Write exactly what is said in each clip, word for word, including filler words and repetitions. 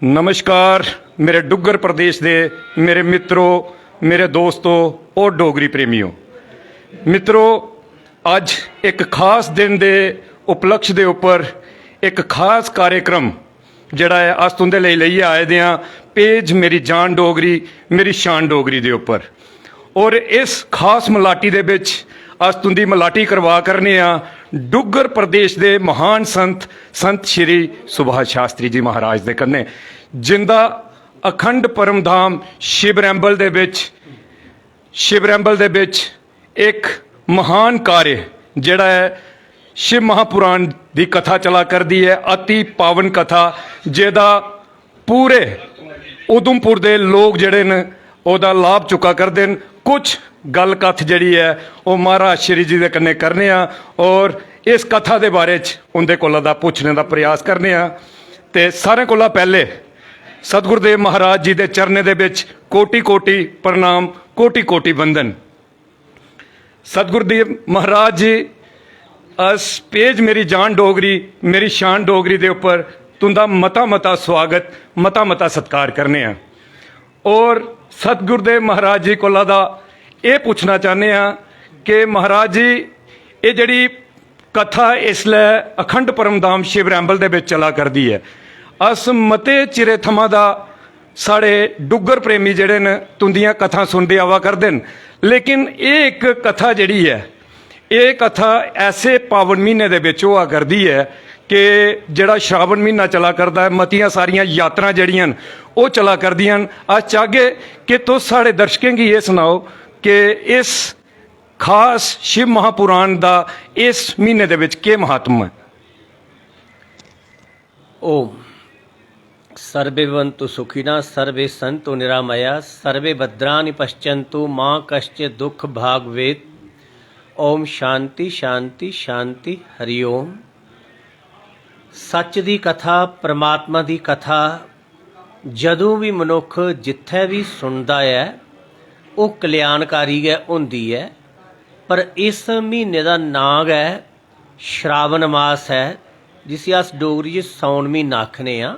नमस्कार, मेरे डुग्गर प्रदेश दे मेरे मित्रो, मेरे दोस्तो और डोगरी प्रेमियो। मित्रो, अज्ज इक खास दिन दे उपलक्ष दे उप्पर इक खास कार्यक्रम जेह्ड़ा ऐ, अस तुं'दे लेई लेइयै आए दे आं, पेज मेरी जान डोगरी, मेरी शान डोगरी दे उप्पर। और इस खास मलाटी दे बिच अस तुं'दी मलाटी करवा करने आं डुग्गर प्रदेश दे महान संत, संत श्री सुभाष शास्त्री जी महाराज दे कन्नै, जिंदा अखंड परमधाम शिवरैंबल दे बिच, शिवरैंबल दे बिच इक महान कार्य जेह्ड़ा ऐ, शिव महापुराण दी कथा चला करदी ऐ, अति पावन कथा, जेह्दा पूरे उधमपुर दे लोक जेह्ड़े न, ओह्दा लाभ चुक्का करदे न। कुछ गल्ल कत्थ जेह्ड़ी ऐ, ओह् महाराज श्री जी दे कन्नै करने आं और इस कथा दे बारे च उं'दे कोला दा पुच्छने दा प्रयास करने आं। ते सारें कोला पैह्ले सतगुरुदेव महाराज जी दे चरणें दे बिच कोटि कोटि प्रणाम, कोटि कोटि वंदन। सतगुरुदेव महाराज जी, अस पेज मेरी जान डोगरी, मेरी शान डोगरी दे उप्पर तुं'दा मता मता स्वागत, मता मता सत्कार करने आं। और सतगुरुदेव महाराज जी कोला दा एह् पुच्छना चाह्न्ने आं कि महाराज जी, एह् जेह्ड़ी कथा इसलै अखंड परमधाम शिवरैंबल दे बिच चला करदी ऐ, अस मते चिरे थमां दा, साढ़े डुग्गर प्रेमी जेह्ड़े न, तुं'दियां कथां सुनदे आवा करदे न, लेकिन एह् इक कथा जेह्ड़ी ऐ, एह् कथा ऐसे पावन म्हीने दे बिच होआ करदी ऐ कि जेह्ड़ा श्रावण म्हीना चला करदा ऐ, मतियां सारियां यात्रां जेह्ड़ियां न, ओह् चला करदियां न। अस चाहगे कि तुस साढ़े दर्शकें गी एह् सनाओ कि इस खास शिव महापुराण दा इस म्हीने दे बिच केह् महात्म ऐ? ओम। सर्वे भवन्तु सुखिनः, सर्वे सन्तु निरामया, सर्वे भद्राणि पश्यन्तु, मां कश्चित् दुख भाग् भवेत्। ओम शांति शांति शांति, हरि ओम। सच दी कथा, परमात्मा दी कथा, जदूं बी मनुख जित्थै बी सुनदा ऐ, ओह् कल्याणकारी गै होंदी ऐ। पर इस म्हीने दा नांऽ गै श्रावण मास ऐ, जिसी अस डोगरी च सौन म्हीना आखने आं।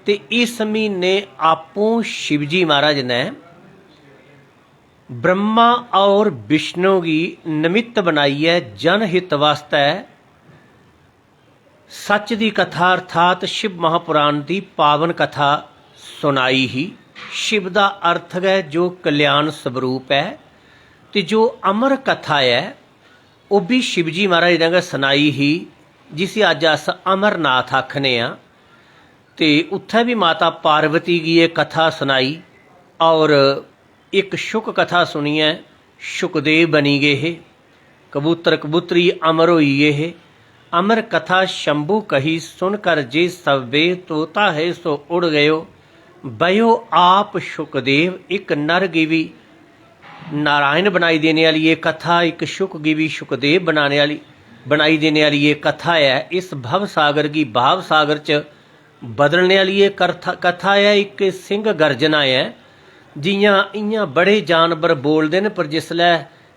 ते इस म्हीने आपूं शिवजी महाराज ने ब्रह्मा और विष्णु गी नमित्त बनाइयै जनहित वास्तै सच दी कथा अर्थात शिव महापुराण दी पावन कथा सुनाई ही। शिव दा अर्थ गै जो कल्याण स्वरूप ऐ, ते जो अमर कथा ऐ, ओह् बी शिवजी महाराज ने गै सनाई ही, जिसी अज्ज अस अमरनाथ आखने आं। ते उत्थै बी माता पार्वती गी एह् कथा सनाई और इक शुक कथा सुनियै शुकदेव बनी गे हे। कबूतर कबूतरी अमर होई गे हे। अमर कथा शंभु कही सुन कर जे सब्बे, तोता है सो उड़ गयो। बयो आप शुकदेव, इक नर गी बी नारायण बनाई देने आह्ली एह् कथा, इक शुक गी बी शुकदेव बनाने आह्ली, बनाई देने आह्ली एह् कथा ऐ। इस भव सागर गी भाव सागर च बदलने आह्ली एह् करथा-, कथा ऐ, इक सिंह गर्जना ऐ। जि'यां इ'यां बड़े जानवर बोलदे न, पर जिसलै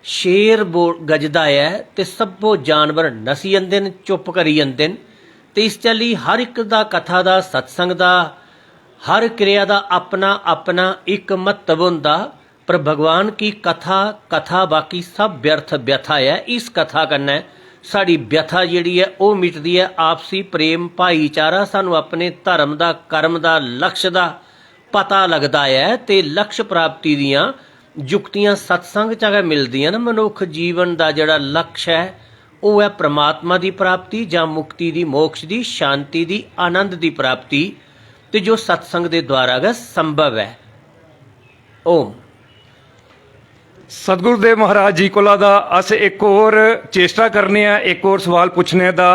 शेर बो-, गजदा ऐ ते सब्भो जानवर नसी जंदे न, चुप्प करी जंदे न। ते इस चाल्ली हर इक दा, कथा दा, सत्संग दा, हर क्रिया दा अपना अपना इक म्हत्तव होंदा। पर भगवान की कथा, कथा बाकी सब व्यर्थ व्यथा ऐ। इस कथा कन्नै साढ़ी व्यथा जेह्ड़ी ऐ, ओह् मिटदी ऐ। आपसी प्रेम, भाईचारा, सानूं अपने धर्म दा, कर्म दा, लक्ष्य दा पता लगदा ऐ ते लक्ष्य प्राप्ति दियां जुक्तियां सत्संग चा गै मिलदियां न। मनुक्ख जीवन दा जेह्ड़ा लक्ष्य ऐ, ओह् ऐ परमात्मा दी प्राप्ति जां मुक्ति दी, मोक्ष दी, शांति दी, आनंद दी प्राप्ति, ते जो सत्संग दे द्वारा गै संभव ऐ। ओम। सतगुरुदेव महाराज जी कोला दा अस इक होर चेष्टा करने आं, इक होर सवाल पुच्छने दा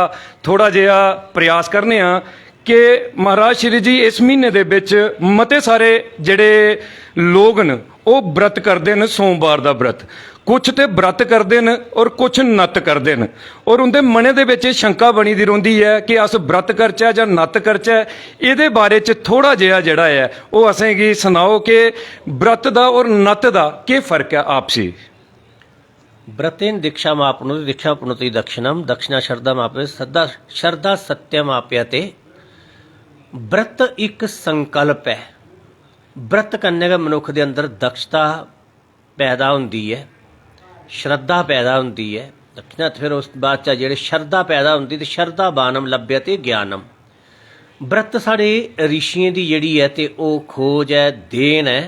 थोड़ा जेहा प्रयास करने आं कि महाराज श्री जी, इस म्हीने दे बिच मते सारे जेह्ड़े लोग न, ओह् व्रत करदे न, सोमवार दा व्रत। कुछ ते व्रत करदे न और कुछ नत करदे न, और उं'दे मनै दे बिच एह् शंका बनी दी रौंह्दी ऐ कि अस व्रत करचै जां नत करचै। एह्दे बारे च थोड़ा जेहा जेह्ड़ा ऐ, ओह् असेंगी सनाओ कि व्रत दा और नत दा केह् फर्क ऐ आपसी? व्रतेन दीक्षामापनोति, दीक्षामापनोति दक्षिणम, दक्षिणा श्रद्धामापनोति, श्रद्धा, श्रद्धा सत्यमाप्यते। व्रत इक संकल्प ऐ। व्रत कन्नै गै मनुक्ख दे अंदर दक्षता पैदा होंदी ऐ, श्रद्धा पैदा होंदी ऐ। दक्षिणा ते फिर उस बाद च जेह्ड़े श्रद्धा पैदा होंदी ते श्रद्धावानम लभ्यते ज्ञानम। व्रत साढ़े ऋषियें दी जेह्ड़ी ऐ ते ओह् खोज ऐ, देन ऐ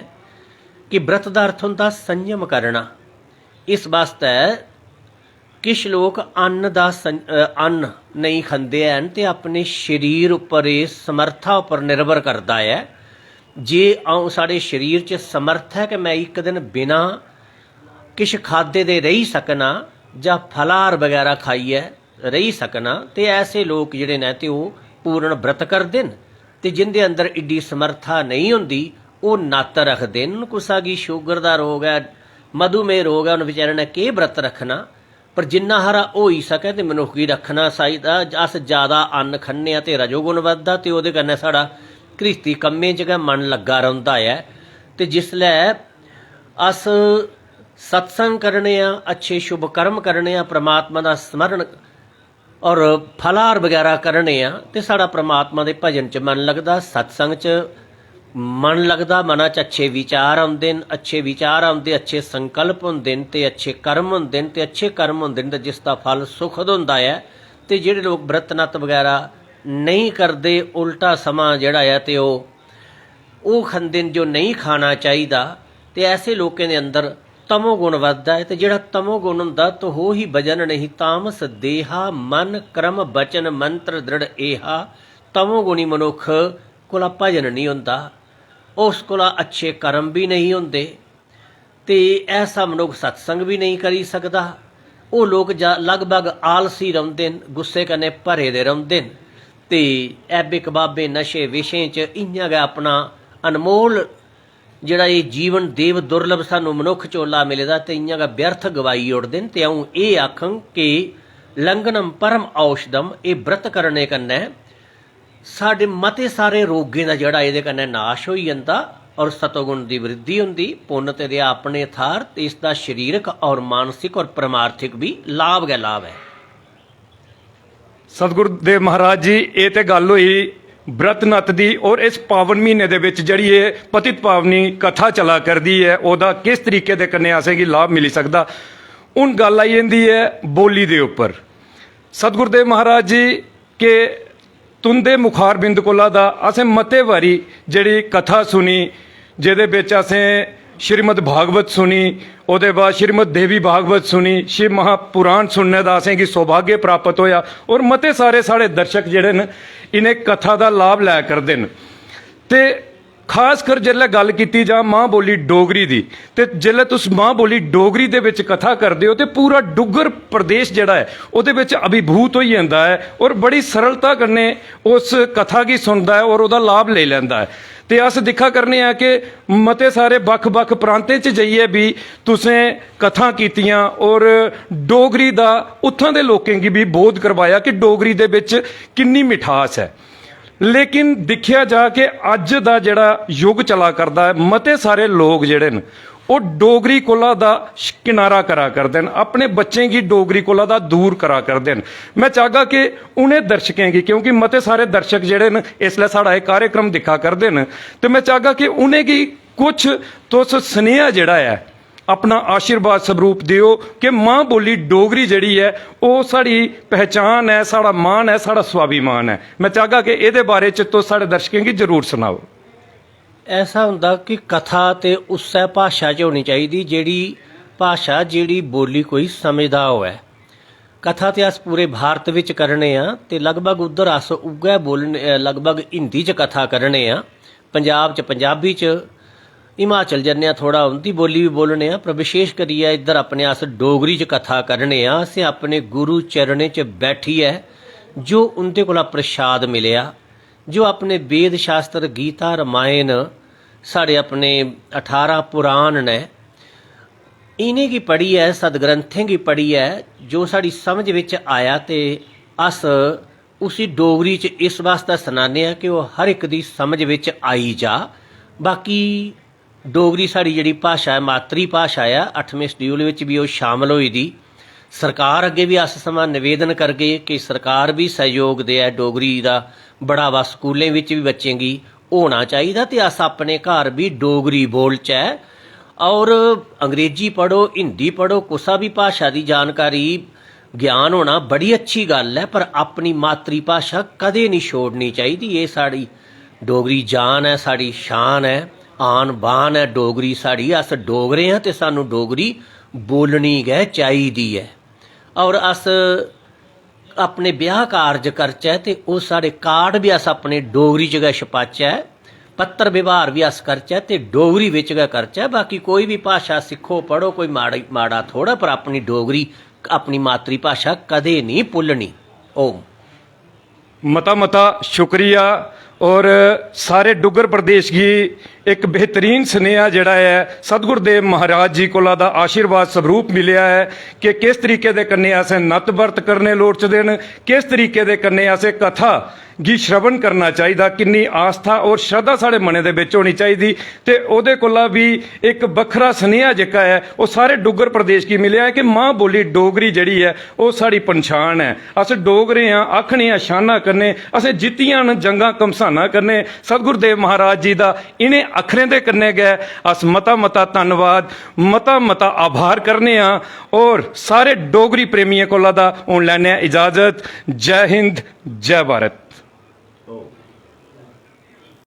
कि व्रत दा अर्थ होंदा संयम करना। इस बास्तै किश लोक अन्न दा सं-, अ, अन्न नेईं खंदे हैन ते अपने शरीर उप्पर एह् समर्था उप्पर निर्भर करदा ऐ जे अ'ऊं, साढ़े शरीर च समर्थ ऐ कि में इक दिन बिना किश खाद्धे दे रेही सकनां जां फलाहार बगैरा खाइयै रेही सकनां। ते ऐसे लोक जेह्ड़े न ते ओह् पूर्ण व्रत करदे न, ते जिंदे अंदर इड्डी समर्था नेईं होंदी, ओह् नत्त रखदे न। कुसा गी शुगर दा रोग ऐ, मधुमेह रोग ऐ, उन बेचारे ने केह् व्रत रक्खना? पर जिन्ना हारा होई सकै ते मनुक्ख गी रक्खना चाहिदा। अस ज्यादा अन्न खन्ने आं ते रजोगुण बधदा ते ओह्दे कन्नै साढ़ा घृस्ती कम्में च गै मन लग्गा रौंह्दा ऐ। ते जिसलै अस सत्संग करने आं, अच्छे शुभ कर्म करने आं, परमात्मा दा स्मरण और फलाहार बगैरा करने आं ते साढ़ा परमात्मा दे भजन च मन लगदा, सत्संग च मन लगदा, मना च अच्छे विचार औंदे न, अच्छे विचार औंदे, अच्छे संकल्प होंदे न ते अच्छे कर्म होंदे न ते अच्छे कर्म होंदे न ते जिस दा फल सुखद होंदा ऐ। ते जेह्ड़े लोक व्रत नत्त बगैरा नेईं करदे, उल्टा समां जेह्ड़ा ऐ ते ओह् ओह् खंदे न जो नेईं खाना चाहिदा। ते ऐसे लोकें दे अंदर तमोगुण बधदा ऐ ते जेह्ड़ा तमोगुण होंदा, तोहो ही भजन नहीं तामस देहा, मन क्रम बचन मंत्र दृढ़ एहा। तमोगुणी मनुक्ख कोला भजन निं होंदा, उस कोला अच्छे कर्म बी नेईं होंदे। ते ऐसा मनुक्ख सत्संग बी नेईं करी सकदा। ओह् लोक जा-, लगभग आलसी रौंह्दे न, गुस्से कन्नै भरे दे रौंह्दे न। ते ऐबे कबाबे, नशे विशें च इ'यां गै अपना अनमोल जेह्ड़ा एह् जीवन देव दुर्लभ सानूं मनुक्ख चोला मिले दा, ते इ'यां गै व्यर्थ गवाई ओड़दे न। ते अ'ऊं एह् आखङ कि लंघनम परम औषधम, एह् व्रत करने कन्नै साढ़े मते सारे रोगें दा जेह्ड़ा एह्दे कन्नै नाश होई जंदा और सतोगुण दी वृद्धि होंदी, पुन्न ते दया अपने थाह्र, ते इसदा शरीरक और मानसिक और परमार्थिक बी लाभ गै लाभ ऐ। सतगुरुदेव महाराज जी, एह् ते गल्ल होई व्रत नत्त दी, और इस पावन म्हीने दे बिच जेह्ड़ी एह् पतित पावनी कथा चला करदी ऐ, ओह्दा किस तरीके दे कन्नै असेंगी लाभ मिली सकदा। हून गल्ल आई जंदी ऐ बोली दे उप्पर। सतगुरुदेव महाराज जी, के तुंदे मुखारबिंद कोला दा असें मते बारी जेह्ड़ी कथा सुनी, जेह्दे बिच असें श्रीमद् भागवत सुनी, ओह्दे बाद श्रीमद् देवी भागवत सुनी, शिव महापुराण सुनने दा असेंगी सौभाग्य प्राप्त होया। और मते सारे साढ़े दर्शक जेह्ड़े न, इ'नें कथा दा लाभ लै करदे न। ते खास कर जिसलै गल्ल कीती जा मां बोली डोगरी दी, ते जिसलै तुस मां बोली डोगरी दे बिच कथा करदे ओ, ते पूरा डुग्गर प्रदेश जेह्ड़ा ऐ, ओह्दे बिच अभिभूत होई जंदा ऐ और बड़ी सरलता कन्नै उस कथा गी सुनदा ऐ और ओह्दा लाभ लेई लैंदा ऐ। ते अस दिक्खा करने आं कि मते सारे बक्ख-बक्ख प्रांतें च जाइयै बी तुसें कथां कीतियां और डोगरी दा उत्थां दे लोकें गी बी बोध करवाया कि डोगरी दे बिच किन्नी मिठास ऐ। लेकिन दिक्खेआ जा कि अज्ज दा जेह्ड़ा युग चला करदा ऐ, मते सारे लोक जेह्ड़े न, ओह् डोगरी कोला दा श-, किनारा करा करदे न, अपने बच्चें गी डोगरी कोला दा दूर करा करदे न। में चाहगा कि उ'नें दर्शकें गी, क्योंकि मते सारे दर्शक जेह्ड़े न, इसलै साढ़ा एह् कार्यक्रम दिक्खा करदे न, ते में चाहगा कि उ'नेंगी कुछ तुस सनेहा जेह्ड़ा ऐ, अपना आशीर्वाद स्वरूप देओ कि मां बोली डोगरी जेह्ड़ी ऐ, ओह् साढ़ी पहचान ऐ, साढ़ा मान ऐ, साढ़ा स्वाभिमान ऐ। में चाहगा कि एह्दे बारे च तुस साढ़े दर्शकें गी जरूर सनाओ। ऐसा होंदा कि कथा ते उस्सै भाशा च होनी चाहिदी जेह्ड़ी भाशा, जेह्ड़ी बोली कोई समझदा होऐ। कथा ते अस पूरे भारत बिच करने आं ते लगभग उद्धर अस उ'ऐ बोलने, लगभग हिंदी च कथा करने आं, पंजाब च पंजाबी च, हिमाचल जन्ने आं थोह्ड़ा उं'दी बोली बी बोलने आं, पर विशेष करियै इद्धर अपने अस डोगरी च कथा करने आं। असें अपने गुरु चरणें च बैठियै जो उं'दे कोला प्रसाद मिलेआ, जो अपने वेद शास्त्र, गीता, रमायण, साढ़े अपने अठारां पुराण न, इ'नेंगी पढ़ियै, सदग्रंथें गी पढ़ियै जो साढ़ी समझ बिच आया ते अस उसी डोगरी च इस बास्तै सनाने आं कि ओह् हर इक दी समझ बिच आई जा। बाकी डोगरी साढ़ी जेह्ड़ी भाशा ऐ, मातरी भाशा ऐ, अठमें शड्यूल बिच बी ओह् शामल होई दी। सरकार अग्गें बी अस समां निवेदन करगे कि सरकार बी सैह्योग देऐ, डोगरी दा बढ़ावा स्कूलें बिच बी बच्चें गी होना चाहिदा ते अस अपने घर बी डोगरी बोलचै। और अंग्रेजी पढ़ो, हिंदी पढ़ो, कुसा बी भाशा दी जानकारी, ज्ञान होना बड़ी अच्छी गल्ल ऐ, पर अपनी मातृभाशा कदें निं छोड़नी चाहिदी। एह् साढ़ी डोगरी जान ऐ, साढ़ी शान ऐ, आन बान ऐ डोगरी साढ़ी। अस डोगरे आं ते सानूं डोगरी बोलनी गै चाहिदी ऐ। और अस अपने ब्याह् कारज करचै ते ओह् साढ़े कार्ड बी अस अपने डोगरी च गै छपाचै, पत्र व्यवहार बी अस करचै ते डोगरी बिच गै करचै। बाकी कोई बी भाशा सिक्खो, पढ़ो, कोई माड़ी, माड़ा थोड़ा, पर अपनी डोगरी, अपनी मातृभाशा कदें निं भुल्लनी। ओम। मता मता शुक्रिया। और सारे डुग्गर प्रदेश गी इक बेहतरीन सनेहा जेह्ड़ा ऐ सतगुरुदेव महाराज जी कोला दा आशीर्वाद स्वरूप मिलेआ ऐ कि किस तरीके दे कन्नै असें नत बर्त करने लोड़चदे न, किस तरीके दे कन्नै असें कथा गी श्रवण करना चाहिदा, किन्नी आस्था और श्रद्धा साढ़े मनै दे बिच होनी चाहिदी। ते ओह्दे कोला बी इक बक्खरा सनेहा जेह्का ऐ ओह् सारे डुग्गर प्रदेश गी मिलेआ ऐ कि मां बोली डोगरी जेह्ड़ी ऐ ओह् साढ़ी पंछान ऐ। अस डोगरे आं, आखने आं शाना कन्नै, असें जित्तियां न जंगां घमसाना कन्नै। सतगुरुदेव महाराज जी दा इ'नें अक्खरें दे कन्नै गै अस मता मता धन्नवाद, मता मता आभार करने आं। और सारे डोगरी प्रेमियें कोला दा हून लैने आं इजाजत। जय हिंद, जय भारत।